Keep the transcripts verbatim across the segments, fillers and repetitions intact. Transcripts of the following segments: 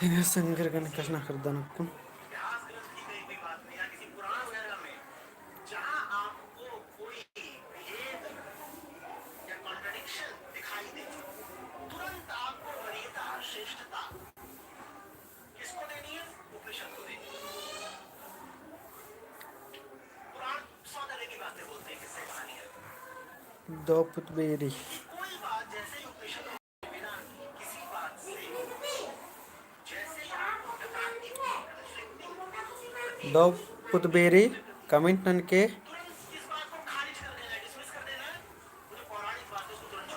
इन्हें संगीर गन कछनखरदन अक्कुन। दौ पुतबेरी। दौ पुतबेरी comment ननके।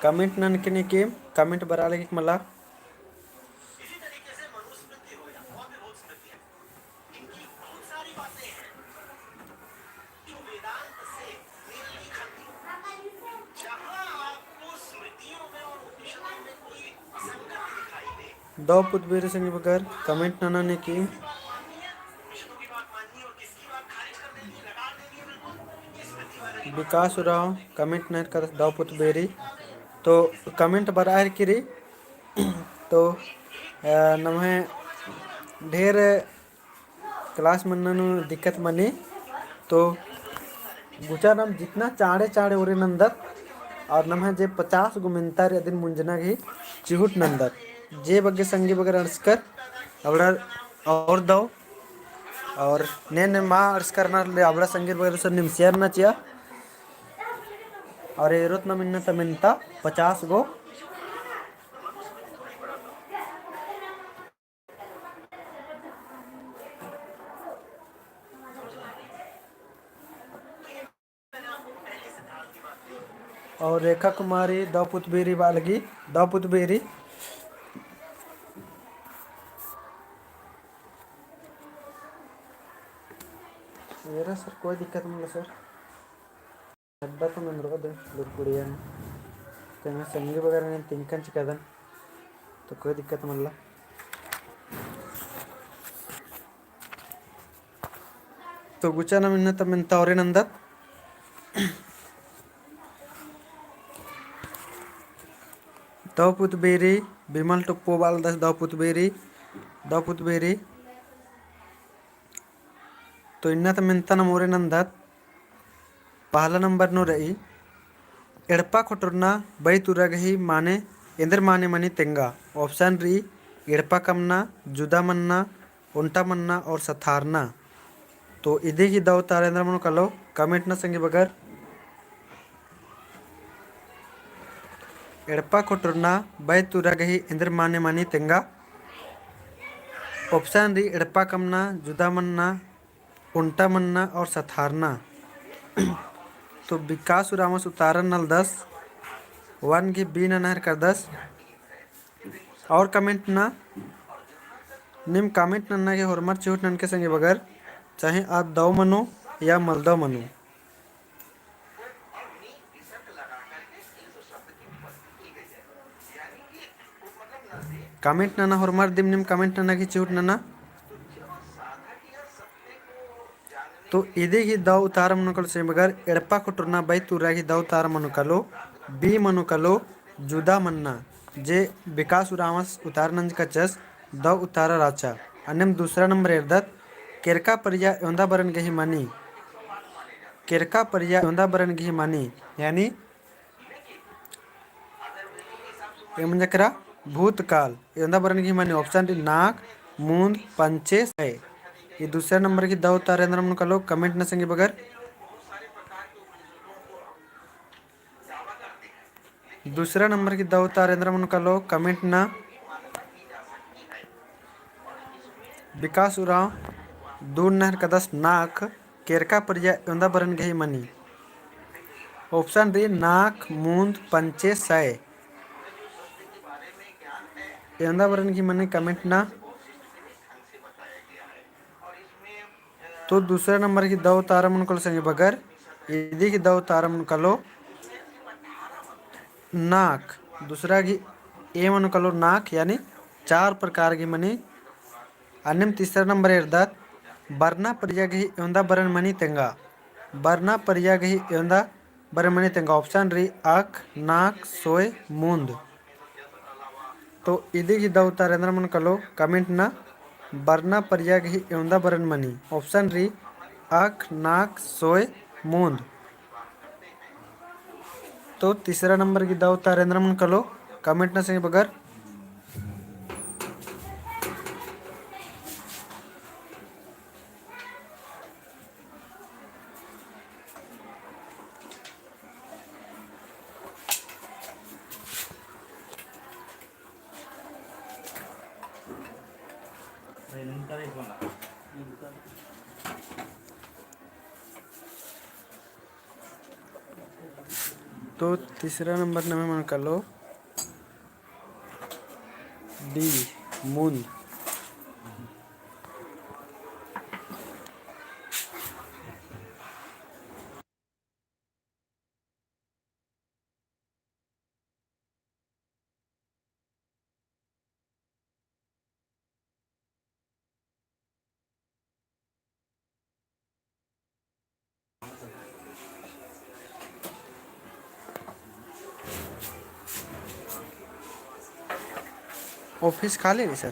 Comment ननके नीकिम, comment बरआ लगी मला। दौ पुतबेरी संगी बगर comment नना नीकिम। विकास उराँव comment ननर कदस दौ पुतबेरी। तो comment बरआ हेलरकी रई। तो, अ, नम्है ढेर class मन्ना नू दिक्कत मनी। तो गुचा नाम जितना चाँड़े चाँड़े ओरे नन्दत, और नम्है जे पचास गो मेन्ता रई अदिन मुंजना गही चिहुट नन्दत। जे बग्गे संगी बगर अंड़सकर अबड़ा और दौ, और ने ने मा अंड़सकर ना ले अबड़ा संगी बगर सर निम share ना चिआ। और एरोत नाम इन्ना ता मेन्ता पचास गो। और रेखा कुमारी दौ पुतबेरी बआ लगी, दौ पुतबेरी। एरा सर कोई दिक्कत मल्ला सर। अड्डा तो मेंदरओ दे, लूर कुड़िया ने। तेंगा संगी बगर ने तिंकन चिकादन। तो कोई दिक्कत मल्ला। तो गुचा नाम इन्ना ता मेन्ता ओरे नन्दत। दौ पुतबेरी, बिमल टोप्पो बआ लगदस दौ पुतबेरी, दौ पुतबेरी। तो इन्ना ता मेन्ता नाम ओरे नन्दत। पहला नंबर नू रई, एड़पा खोटरना बई तुरा गही माने एन्देर माने मनी तेंगा। Option रई, एड़पा कमना, जुदा मन्ना, ओन्टा मन्ना और सथारना। तो इदी गही दौ उत्तर एन्देर मनो कालो, comment ना संगी बगर। एड़पा खोटरना बई तुरा गही एन्देर माने मनी तेंगा। Option रई, एड़पा कमना, जुदा मन्ना, ओन्टा मन्ना और सथारना। तो विकास उराँवस उत्तरन नलदस, one गही B नना हेलरकदस। और comment ना, नीम comment नन्ना गही होरमर चिहुट ननके संगी बगर, चाहे आ दौ मनो या मलदौ मनो। Comment नना होरमर दिम, नीम comment नन्ना गही चिहुट नना। तो इदी गही दौ उत्तर मनो कालो संगी बगर, एड़पा खोटरना बई तुरा गही दौ उत्तर मनो कालो, B मनो कालो, जुदा मन्ना। जे विकास उराँवस उत्तर नंजकाचस, दौ उत्तर रहचा। अन्नेम दूसरा नंबर एरदत, केरका परिया एवंदा बरन गही मनी। केरका परिया एवंदा बरन गही मनी, यानी एम जकरा भूतकाल। एवंदा बरन गही मनी option रई नाख, मुन्द, पंचे, सय। ई दूसरा नंबर गही दौ उत्तर एन्देर मनो कालो, comment ना संगी बगर। दूसरा नंबर गही दौ उत्तर एन्देर मनो कालो, comment ना। विकास उराँव दू नना हेलरकदस नाख, केरका परिया एवंदा बरन गही मनी। Option रई नाख, मुन्द, पंचे, सय। एवंदा बरन गही मनी comment ना। तो दूसरा नंबर गही दौ उत्तर मनो कालो संगी बगर, इदी गही दौ उत्तर मनो कालो नाख, दूसरा गही A मनो कालो नाख, यानी चार प्रकार गही मनी। अन्नेम तीसरा नंबर एरदत, बरना परिया गही एवंदा बरन मनी तेंगा। बरना परिया गही एवंदा बरन मनी तेंगा। Option रई अख, नाख, सोय, मुन्द। तो इदी गही दव उत्तर एन्द्रा मनो कालो comment ना, बरना परिया गही एवंदा बरन मनी। Option रई अख, नाक, सोय, मुन्द। तो तीसरा नंबर गही दव उत्तर एन्द्रा मनो कालो comment ना संगे बगर। तो तीसरा नंबर नम्है मनो कालो D, मुन्द। Office खाली रई sir?